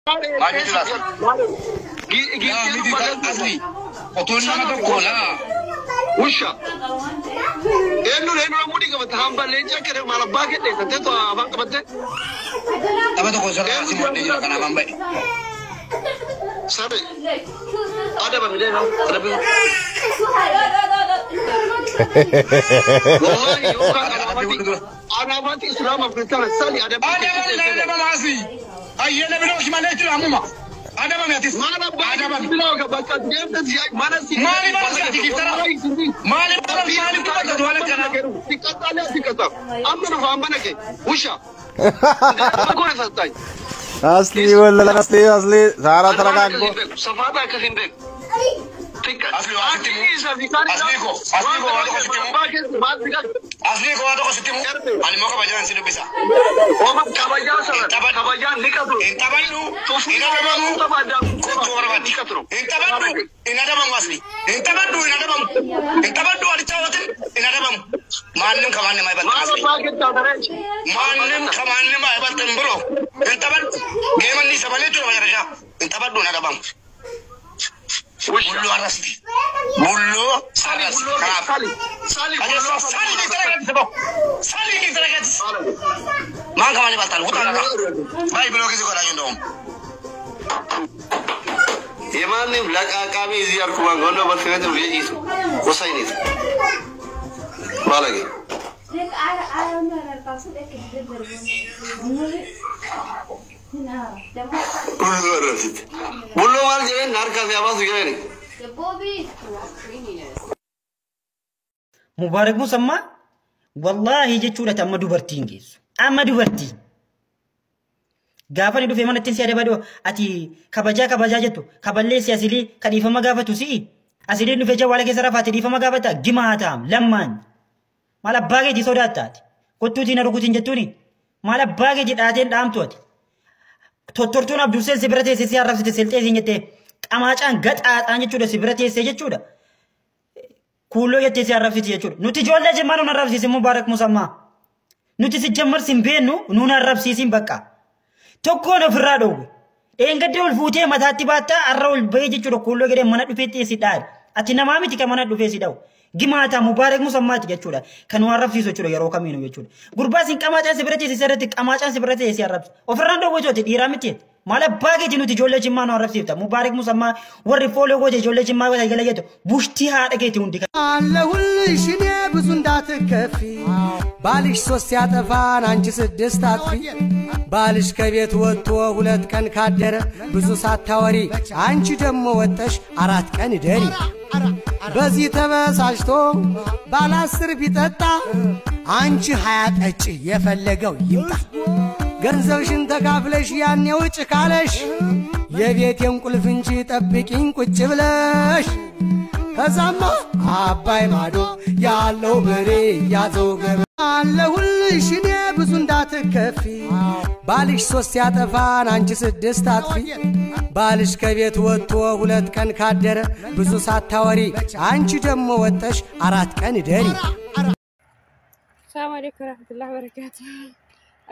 Maal jechuudha? Yaa miti asli otoo nama tokko laa. Usha. Eenyuun eenyuun mudhii qabata hambaa leencaa kere maal abbaa kenne tattee afaan qabatte. Tapha tokko sirraa si mo'annee jira, kanaaf an ba'e. Sabe. Adaba midee adabi. Wallahi yookaan anaafati anaafati islaamaaf kiristaana sali adabi. Adabami na adabama asli. Ayyee biloosh malee jechuudha ammuma. Adabami atis. Maal abbaa Adabami. biloo bakka deemte mana si. Maali maal si giftara? Maali maal maaliif dubbata waan akkanaa? Siqqaxaalee siqqaxaa. Amma dhufa amma nake. Usha. Goone sassaay. Asli ወላ asli asli ሳራ ተረጋግቶ Safaata akkas hin beeku. Asli waa sitti himu. Asli ko asli ko waa tokko sitti himu. Asli ko waa tokko sitti himu. Ani immoo kabajaan si dubbisa. Kabajaan ni qabdu. Hin taphadhu. Hin adabamu. Kottuu barbaaddi. Hin taphadhu. Hin adabamu asli. Hin taphadhu. Hin adabamu. Hin taphadhu alichaawatin hin adabamu. Maannim kamaannim aybaltan Maal asli. abbaa keessaa tareechi. Maannim kamaannim aybaltan biroo. Hin taphadhu. Geemanni isa malee jechuudha macarashaa. Hin taphadhu, hin adabamu. Bulloo arrasiti. Bulloo arrasiti. Kanaaf. Sali. Sali. Qajeelcha sali ni tara bahu. Sali ni tara gatis. Maan kamaanni baltan wutaa lafa. Baay'ee biloo kisi godhaa hin doomu. የማንም ለቃቃሚ እዚህ ያልኩ ማን ጎንዶ በልፈገት ይይሱ ወሳይኒት ባለጌ ቡሎ ረሲት ቡሎ ማለት ጀን ናርካ ሲያባሱ ይገኝ። Mubaarak Musammaa wallaahi jechuudha amma dubartiin geessu. Amma dubartii. Gaafa ni dhufee mana ittiin si adabadhu ati kabajaa kabajaa jettu kaballee si asilii ka dhiifama gaafatu si'i. Asiliin dhufee jawwaala keessa rafaate dhiifama gaafata gimaa ta'am lammaan. Maal abbaa keetii sodaattaati. Kottuutiin na rukutiin jettuuni. Maal abbaa keetii dhaateen dhaamtu ati. Tottortuun Abdulseen si bira teessee si arrabsite silxee siin jettee qamaacaan gaxaaxaan jechuudha si bira teessee jechuudha. Kuulloo jettee si arrabsiti jechuudha. Nuti ijoollee Jimmaa nuun arrabsiisin Mubaarak Musammaa. Nuti si jammarsi hin beennu nuun arrabsiisin bakka. Tokkoon ofirraa dhoowwe. Dheengadde ol fuutee mataatti baattaa arra ol bahee jechuudha kuulloo jedhee mana dhufeetti si dhaadhe. Ati namaa miti kan mana dhufee si dha'u. Gimaata Mubaarak Musammaati jechuudha. Kan nu arrabsiisu jechuudha yeroo kamiinuu jechuudha. Gurbaa siin qamaacaan si bira teessee irratti qamaacaan si bira teessee si arrabsa. Ofirraan dhoowwe jechuudha dhiiraa miti. Maal abbaa keetii nuti ijoollee Jimmaa nu arrabsiifta. Mubaarak Musammaa warri fooloo goote ijoollee Jimmaa goota jala jettu bushtii haadha keetii hundi. አለሁልሽ እኔ ብዙ እንዳትከፊ። ባልሽ ሶስት ያጠፋን አንቺ ስድስት አጥፊ። ባልሽ ከቤት ወጥቶ 2 ቀን ካደረ ብዙ ሳታወሪ አንቺ ደግሞ ወጠሽ 4 ቀን ደሪ። በዚህ ተበሳጭቶ ባለ 10 ቢጠጣ አንቺ 20 ጠጪ የፈለገው ይምጣ። ገንዘብሽን ተካፍለሽ ያኔ ውጭ ካለሽ የቤቴን ቁልፍ እንጂ ጠብቂኝ ቁጭ ብለሽ። ከዛማ አባይ ማዶ ያለው በሬ ያዘው ገበ አለሁልሽ እኔ ብዙ እንዳትከፊ። ባልሽ ሶስት ያጠፋን አንቺ ስድስት አጥፊ። ባልሽ ከቤት ወጥቶ 2 ቀን ካደረ ብዙ ሳታወሪ አንቺ ደግሞ ወጠሽ 4 ቀን ደሪ። Assalamu alaikum warahmatullahi wabarakatuh.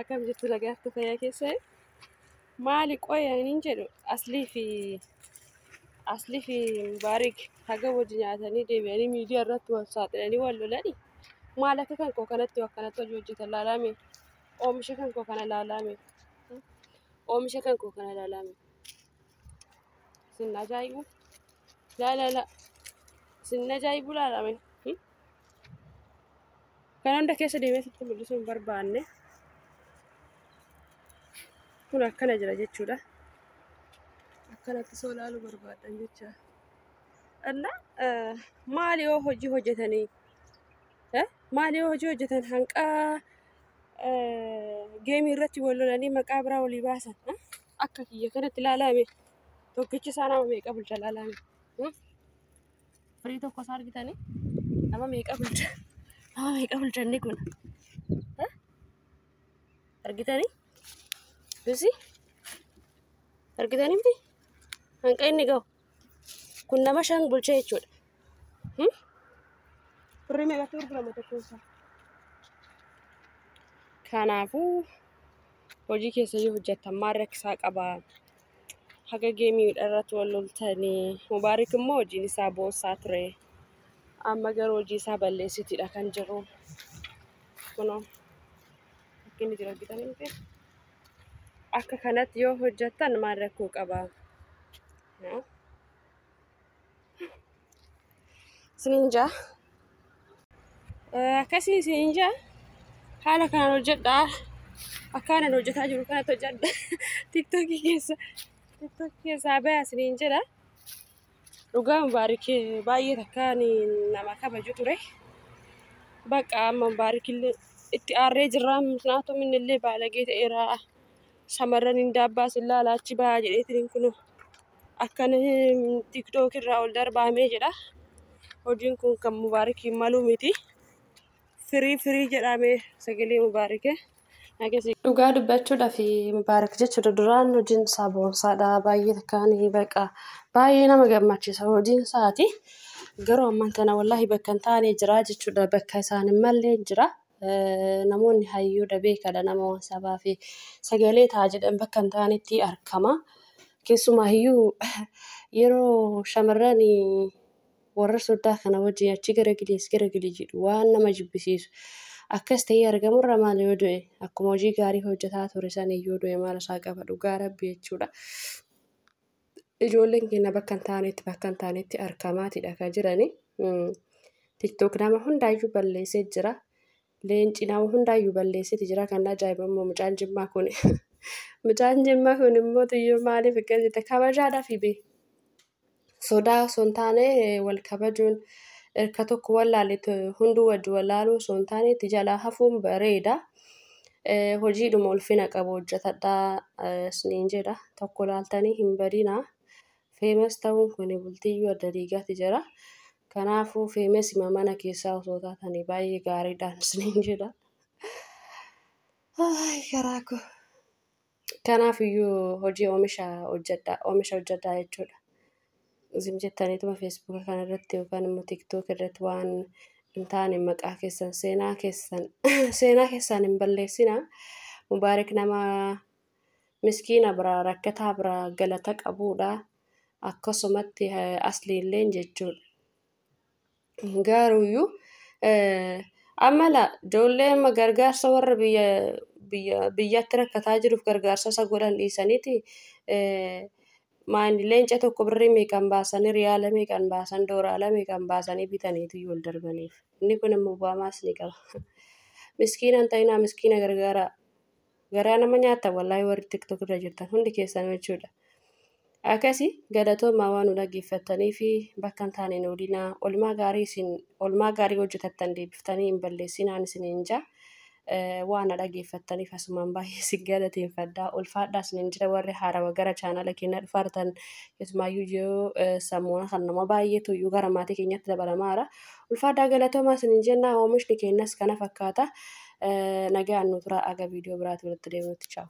Akkam jirtu, lagaatti fayyaa keessan? Maali qoya inin jedhu aslii fi Mubaarik haga wajji nyaatanii deebi'anii miidiyaa irratti wal saaxilanii wal lolanii maal akka kan koo kanatti akkanatti hojii hojjetan laalame, oomisha kan koo kana laalame, oomisha kan koo kana laalame. Isin ajaa'ibu, laa laa laa, isin ajaa'ibu laalame. Kan hunda keessa deemee sitti mul'isuu hin barbaanne. Kun akkana jira jechuudha. Akkanatti soo ilaaluu barbaadan jecha. Inna maali yoo hojii hojjetanii? Maali yoo hojii hojjetan hanqaa geemii irratti wal lolanii maqaa biraa walii baasan? Akka kiyya kanatti ilaalame. Tokkichi isaa nama meeqa bulcha ilaalame. Firii tokko isaa argitanii nama meeqa bulcha? Nama meeqa bulcha inni kun? Argitanii? Bisi? Argitanii miti? Hanqa inni gahu. Kun nama 5 bulcha jechuudha. Birrii meeqatti gurgurama tokkoon isaa? Kanaafuu hojii keessa yoo hojjettan maal rakkisaa qaba? Haga geemii irratti wal loltanii Mubaarik immoo hojiin isaa boonsaa ture. Amma garuu hojii isaa balleessitiidha kan jiru. Kunoo akka inni jiru argitanii miti. Akka kanatti yoo hojjettan maal rakkoo qaba? Isiniin jaa. Akkasii isiniin jaa. Haala kanaan hojjedhaa. Akka aanan hojjetaa jiru kanatti hojjedha. Tiktookii keessa. Tiktookii keessaa bayaa isiniin jedha. Dhugaa Mubaarik baay'ee takkaan nama kabaju ture. Bakka amma Mubaarik illee itti aarree jirra. Muknaatum inni illee baalagee ta'eera. Shamarran hin daabbaas ilaala achi bahaa jedheetiin kun akkana tiktook irraa ol darbaamee jedha. Hojiin kun kan Mubaarikiin malu miti. Firii firii jedhamee sagalee Mubaarikee. Dhugaa dubbachuudhaaf Mubaarik jechuudha duraan hojiin isaa boonsaadha. Baay'ee takkaan baqa baay'ee nama gammachiisa hojiin isaati. Garuu ammaan tana wallaahi bakka hin taane jira jechuudha. Bakka isaan hin mallee jira. Namoonni hayyuudha beekadha nama waan sabaa fi sagalee ta'a jedhan bakka hin taanetti argama. Keessumaayyuu yeroo shamarran warra soddaa kana wajjin achi garagalee as garagalee jedhu waan nama jibbisiisu. Akkas ta'ee argamurra maal yoo du'e akkuma hojii gaarii hojjetaa ture sana yoo du'e maal isaa qaba dhugaa rabbi jechuudha. Ijoolleen keenya bakka hin taanetti bakka hin taanetti argamaatidha kan jirani. Tiktook nama hundaayyuu balleessee jira. Leenci nama hundaayyuu balleesseeti jira. Kan ajaa'iba immoo mucaan jimmaa kun. Mucaan jimmaa kun immoo xiyyoo maaliif akkas jette kabajaadhaaf bee. Sodaa osoo hin taane wal kabajuun erga tokko wallaaletti hunduu wajji wallaaluu osoo hin taane itti jalaa hafuun bareeda. Hojiidhuma ulfina qabu hojjetadhaa isiniin jedha. Tokko laaltanii hin badinaa. Feemas ta'uun kun bultiyyuu adda diigaati jira. Kanaafuu feemasima mana keessaa osoo taatanii baay'ee gaariidhaan isiniin jedha. Garaa koo. Kanaafiyyuu hojii oomisha hojjedhaa oomisha hojjedhaa jechuudha. Isin jettaniituma feesbuuka kanarratti yookaan immoo tiktook irratti waan hin taane maqaa keessan seenaa keessan seenaa keessan hin balleessinaa. Mubaarik nama miskiina biraa rakkataa biraa galata qabuudha. Akkasumatti asliilleen jechuudha. Garuuyyuu amma ijoollee amma gargaarsa warra biyya biyya biyyatti rakkataa jiruuf gargaarsa isa godhan dhiisaniiti maani leenca tokko birrii meeqan baasanii riyaala meeqan baasan dooraala meeqan baasanii bitaniitu wal darbaniif. Inni kun immoo bu'aamaas ni qaba. Miskiina hin ta'inaa miskiina gargaaraa. Garaa nama nyaata wallaahi warri tiktok irra jirtan hundi keessan jechuudha. Akkasii galatoomaa waan nu dhaggeeffattanii fi bakka hin taane hin oolinaa. Olmaa gaarii isin olmaa gaarii hojjetattan deebiftanii hin balleessinaan isiniin jaa. Waan na dhaggeeffattaniif asumaan baay'ee isin galateeffadha. Ulfaadhaa isiniin jira warri haarawa gara chaanala keenyaa dhufaartan keessumaayyuu yoo sammuuna kan nama baay'eetu iyyuu gara maatii keenyatti dabalamaara. Ulfaadhaa galatoomaa isiniin jenna oomishni keenyas kana fakkaata. Nagaan nu turaa aga viidiyoo biraatti walitti deebinutti chaawu.